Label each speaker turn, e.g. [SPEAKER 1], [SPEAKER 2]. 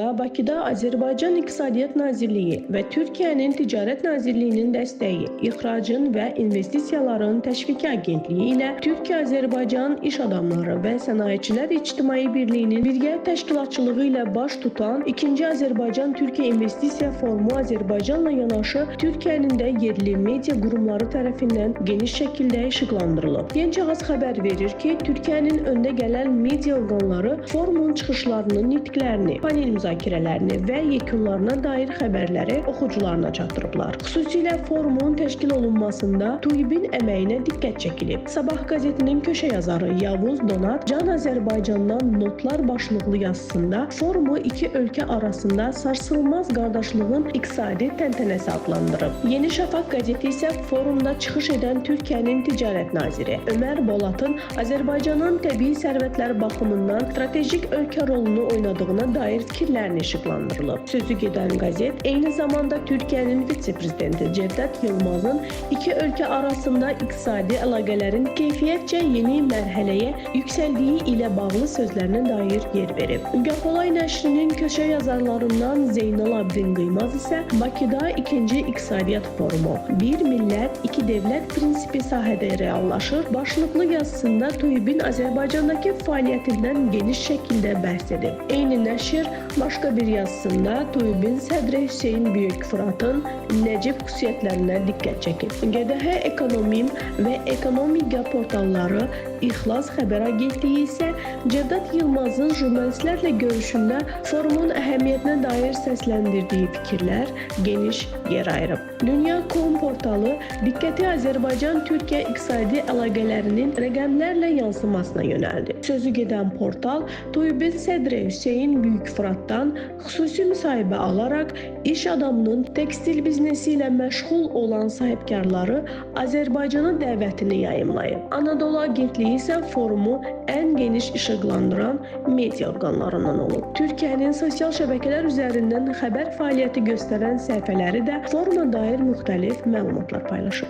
[SPEAKER 1] ayında Bakıda Azərbaycan İqtisadiyyat Nazirliyi və Türkiyənin Ticarət Nazirliyinin dəstəyi, İxracın və İnvestisiyaların Təşviqi Agentliyi ilə Türkiyə-Azərbaycan İş Adamları və Sənayeçilər İctimai Birliyinin birgə təşkilatçılığı ilə baş tutan 2-ci Azərbaycan-Türkiyə İnvestisiya Forumu Azərbaycanla yanaşı Türkiyənin də yerli media qurumları tərəfindən geniş şəkildə işıqlandırılıb. Genç Ağız xəbər verir ki, Türkiyənin öndə gələn media orqanları forumun çıxışlarının nitqlərini, panel müzakirələrini və yekunlarına dair xəbərləri oxucularına çatdırıblar. Xüsusilə forumun təşkil olunmasında TÜİB-in əməyinə diqqət çəkilib. Sabah qəzetinin köşə yazarı Yavuz Donat Can Azərbaycandan notlar başlıqlı yazısında forumu iki ölkə arasında sarsılmaz qardaşlığın iqtisadi təntənəsi adlandırıb. Yeni Şafaq qəzeti isə forumda çıxış edən Türkiyənin Ticarət Naziri Ömər Bolatın Azərbaycanın təbii sərvətlər baxımından strateji ölkə rolunu oynadığına dair fikirlərini işıqlandırılıb. Sözü gedən qəzet eyni zamanda Türkiyənin vitse-prezidenti Cevdet Yılmazın iki ölkə arasında iqtisadi əlaqələrin keyfiyyətcə yeni mərhələyə yüksəldiyi ilə bağlı sözlərinə dair yer verib. Gapolay nəşrinin köşə yazarlarından Zeynal Abidin Qıymaz isə Bakıda 2-ci İqtisadiyyat Forumu "Bir millət, iki dövlət prinsipi sahədə reallaşır" başlıqlı yazısında TÜİB-in Azərbaycandakı fəaliyyətindən geniş şəkildə bəhs edib. Eyni nəşr başqa bir yazısında TÜİB-in sədri Hüseyn Böyük Fıratın nəcib xüsusiyyətlərinə diqqət çəkib. GDH Ekonomim və Ekonomika portalları, İxlas xəbər agentliyi isə Cevdet Yılmazın jurnalistlərlə görüşündə forumun əhəmiyyətinə dair səsləndirdiyi fikirlər geniş yer ayırıb. Dünya.com portalı diqqəti Azərbaycan-Türkiyə iqtisadi əlaqələrinin rəqəmlərlə yansımasına yönəldi. Sözü gedən portal TÜİB-in sədri Hüseyn Böyük Fıratdan xüsusi müsahibə alaraq iş adamının tekstil biznesi ilə məşğul olan sahibkarları Azərbaycana dəvətini yayımlayıb. Anadolu Agentliyi isə forumu ən geniş işıqlandıran media orqanlarından olub. Türkiyənin sosial şəbəkələr üzərindən xəbər fəaliyyəti göstərən səhifələri də foruma dair müxtəlif məlumatlar paylaşıb.